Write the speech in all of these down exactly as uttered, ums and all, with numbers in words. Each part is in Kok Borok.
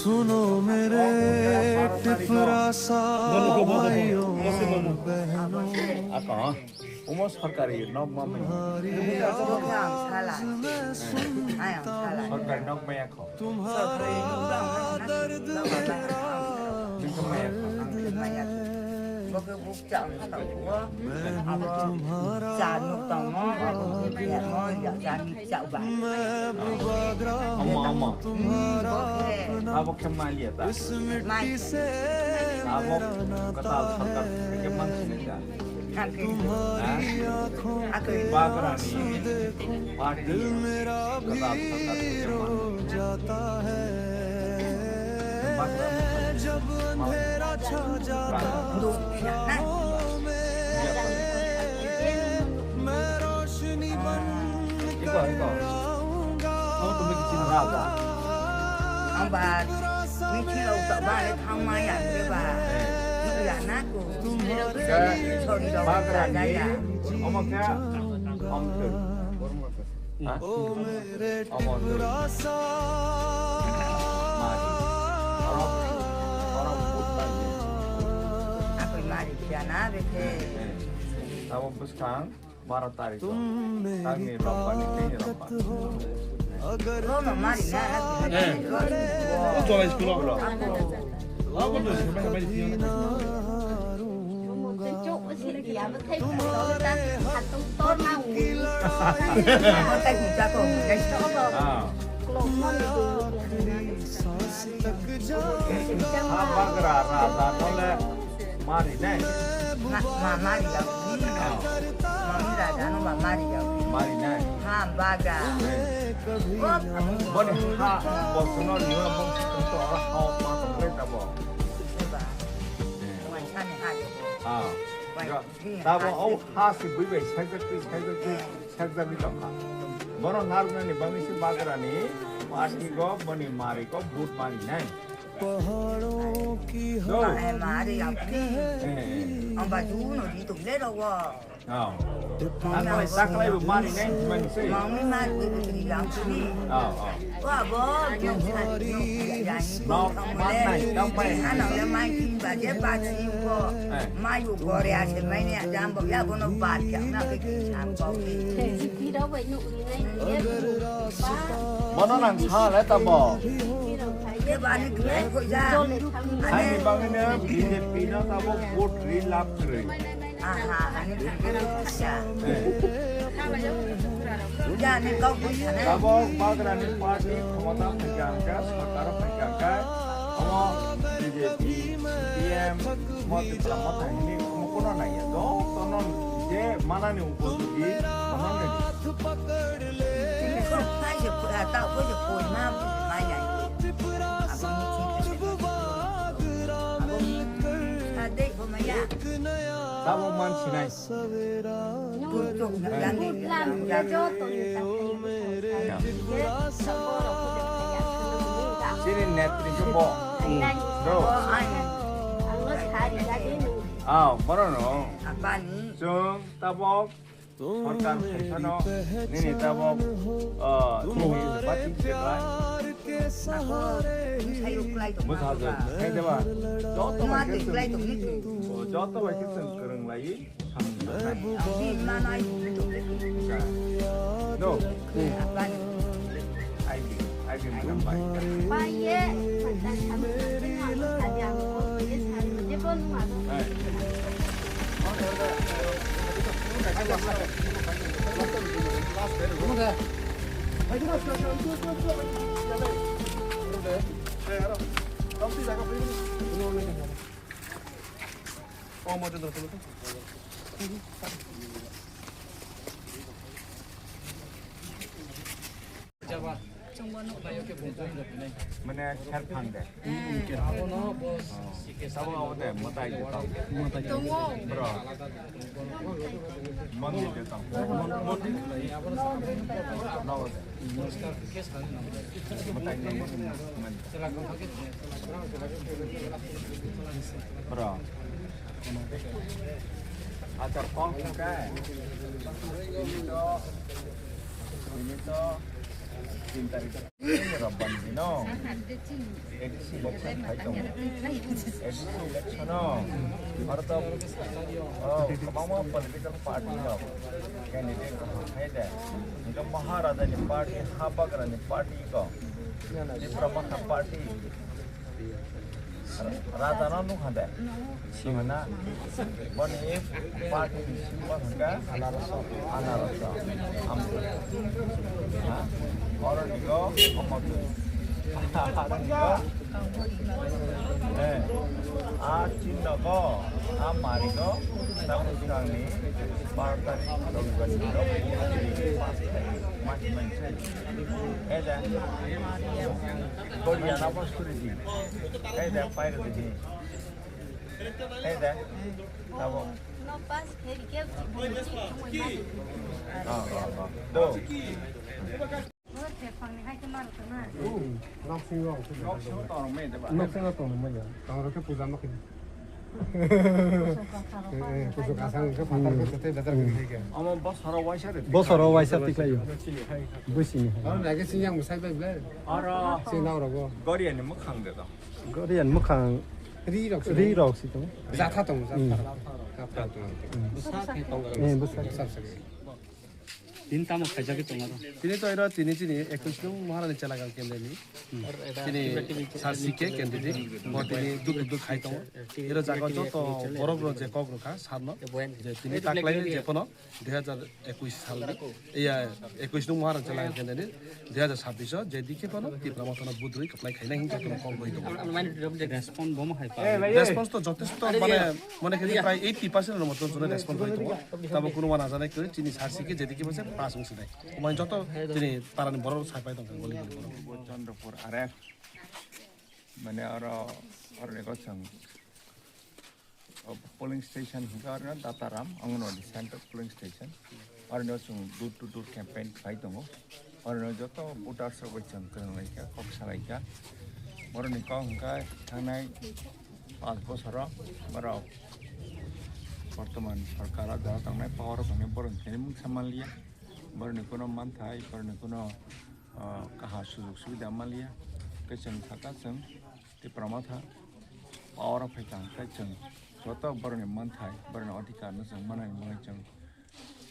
सुनो मेरे टिपरा सा भाइयों बहनों। Omo sarkari nok ma mani. Sarkari nok maya kho. Nung khe maya kho. Omo, omo. Abo khe maliya ta. Abo kwtal sarkar khe mansinai ta. Bagrani party kwtal sarkar khe mansinai. Bagrani. Iko, iko. Raja. Ang ba, meeting rok tok ba le thang maya de ba. Nuk ya na ko. Sorry, sorry, sorry. Bagrani, omo khe, omo khe. Ha? Omo khe. Mari. Oro, oro, putla ni. Ako mari kya na be khe. Abo bwskang. Baro tarikh o tangni robbani tini robba. Rono mari na. Eh. O jolai school o. Abo to se mai mai tiyo na. Ah. Ha bagra raja nole mari nai. Ma, ma, mari ya. Mami raja no ba mari ya. Mari nai. Ha baga. Boni ha bosono niwa bong to ora ha ma to kre tabo. Ba. Wan sani ha yo. Ah. Wan. Tabo o ha si bui bai sajak ti sajak ti. Sakjagwi tongkha. Bono narwknani bagwi se bagrani party go boni mari go vote mari nai. No. Mari apni. Eh, eh. Amba juno di tum le rogo. Oh. Ang mai saklai bo mari nai mani se. Mami mari di di apni. Oh, oh. Wa bo. No, man nai, no mai. Ano le mai tin ba je ba chi ko. Eh. Mai u gore ase mai ne jam bo ya bono bar kya na ke ki sam ko. Bono nang sa le tamo. Ani bangni B J P no tamo vote ri lap kri. Aha, ani ya. Eh. Ya, ani kau pun sana. Tamo bagrani party khomota phaikha hwnkhe, sorkar phaikha hwnkhe, omo B J P, C P M, Motipura motha hini omo kono naiya. Jotono je manani upojoghi, omo nai. Tamo man sinai. Chini netri khe bo. Bro. Ah, boro no. Chwng tabok sorkar phaisano nini tabok, ah, nini bati se bai. Bwsajwk, khaideba. Joto bai khe chwng, joto bai khe chwng kwrwng lai. No. I B, I B madam bai. Hai. Mane, ser phang de. Abono bo. Sabo abo de, mwtai de tong. Tongo. Bro. Mandir de tong. Nogo de. Mwtai de, mwtai de. Bro. Achar kok hwnkhe, bini to, bini to tin tarikh, Robbar dino, A D C election khai tongo. A D C election o, aro to, oh, kwbangma political party rok candidate rok hai de. Hwnkhe Maharaja ni party, ha bagra ni party ko, Tipra Motha party, Raja no nukha de? Sima na? Boni party ni symbol hwnkha anarasa. Am-, ha? Oro ni go, omo tu. Oro ni go. Eh, a chinno go, a mari go, tabuk swkang ni bar tarikh Robibar ni go, mas manse. Eh, da. Goriya na bos kuri di. Eh, da, pairo di. Eh, da. Tabo. No pas, heri ke. Ah, ah, ah. Do. Nok singo tong mei de ba? Nok singo tong mei ya. Tong ro ke puja ma kini. Eh, eh, kusu kasang ke patar ke tete datar ke ke. Amo bosoro waisa de. Bosoro waisa tiklai yo. Busi ni. Aro lage sing yang musai bai ble. Aro. Sing nang rogo. Goriya ni mukhang de to. Goriya ni mukhang. Ri rok si. Ri rok si to. Jatha tong, jatha. Hmm. Jatha tong. Hmm. Bwsa khe tong. Eh, bwsa. Bwsa se. Tini tamo khaijagwi tongo aro. Tini to iro tini chini ekwis nung Maharani Chelagang kendeni. Chini sar C K candidate. Bo tini duk duk khai tongo. Iro jaga joto borok rok je kok rokha sarno. Je tini taklai je kono dui hajar ekwis salni. Iya, ekwis nung Maharani Chelagang kendeni. Dui hajar sabbish o je dikhe kono Tipra Mothano budrui kwplai khaina hingkha kono kok bai tongo. Respond bo ma hai pa. Response to jotesto mane, mane khe prai eighty percent no moto jono response bai tongo. Tamo kuno wana jane khe chini sar C K je dikhe bose pass wng sinai. Omo joto chini parani borok sai pai tongkha goli goli borok. Chandrapur R F, mane oro, oro ni gosong, o polling station hingke oro Dataram, Anganwadi Center polling station. Oro no chwng door to door campaign khlai tongo. Oro no joto voters rok bai chwng kwrwng lai kha, kok salai kha. Borok ni kok hingke thangnai panch bosoro borok bortoman sorkar o jora tongnai power o tongnai borok ni thani mungsa manliya. Borok ni kuno manthai, borok ni kuno, ah, kaha sujok subida manliya. Khe chwng saka chwng Tipra Motha power o phai kha hwnkhe chwng joto borok ni manthai, borok ni adhikar no chwng manai manai chwng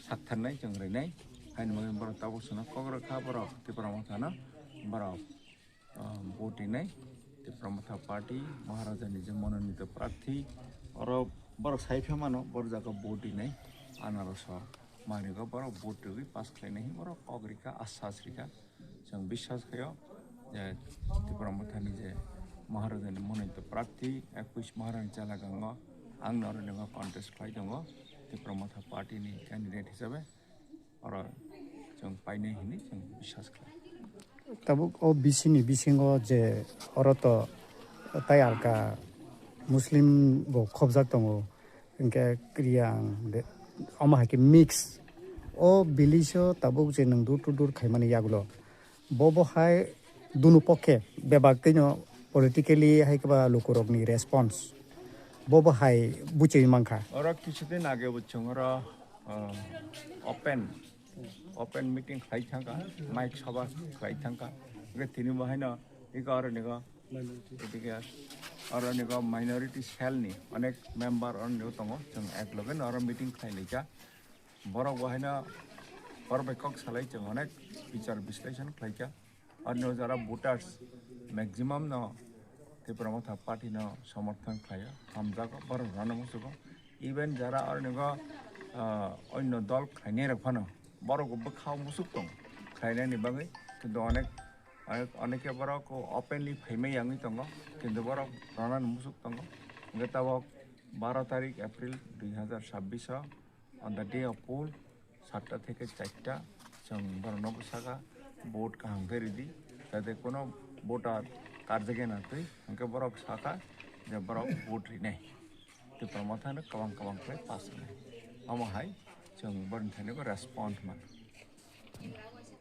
saktharnai chwng rwnai. Haini bagwi borok tabuk chwngno kok rwkha borok Tipra Motha no borok, ah, vote rinai. Tipra Motha party Maharaja ni je mononito prarthi oro borok sai phaimano borok jaga vote rinai anaroso. Manwi khe borok vote rwgwi pass khlainai hinwi borok kok rikha, asas rikha. Chwng biswas khaio je Tipra Mothani je Maharajani mononito prarthi ekwis Maharani Chelagango ang noroni contest khlai tongo Tipra Motha party ni candidate hisabe. Oro chwng painai hinwi chwng biswas khlai. Tabuk o B C ni bisingo je oro to tai alka Muslim bo khobjak tongo. Hingke Kriang de, omo hai khe mix. O village o tabuk je nwng door to door khaimani yagulo, bo bo hai dunu pokhe bebak tei no politically hai khe ba lukurokni response bo bo hai buchwi mankha. Oro kisu din age bo chwng oro, ah, open, open meeting khlai thangkha, mic sabha khlai thangkha. Hingke tini bo haino iko aro nigo Minority. Gotike aro nigo minority cell ni onek member aro nigo tongo, chwng ek loge no aro meeting khlai laikha. Borok bo haino borok bai kok salai chwng onek bichar bisleishon khlaikha. Aro nigo jara voters maximum no Tipra Motha party no somorthon khlaio, hamjago, borok rano musugo. Even jara aro nigo, ah, onno dol khlainai rok phano borok bo bwkhao musuk tongo khlainani bagwi, kintu onek Onek, oneke borok openly phaimai yangwi tongo, kintu borok ronani musuk tongo. Hingke tabok baro tarik April dui hazar sabbish o, on the day of poll, satta theke charta, chwng borokno bwsaka vote kaham khe ridi, jate kuno voter karjak ya natwi, hingke borok saka je borok vote rinai. Tipra Mothano kwbang kwbang khe pass wngnai. Omo hai chwng borokni thani bo respond mano.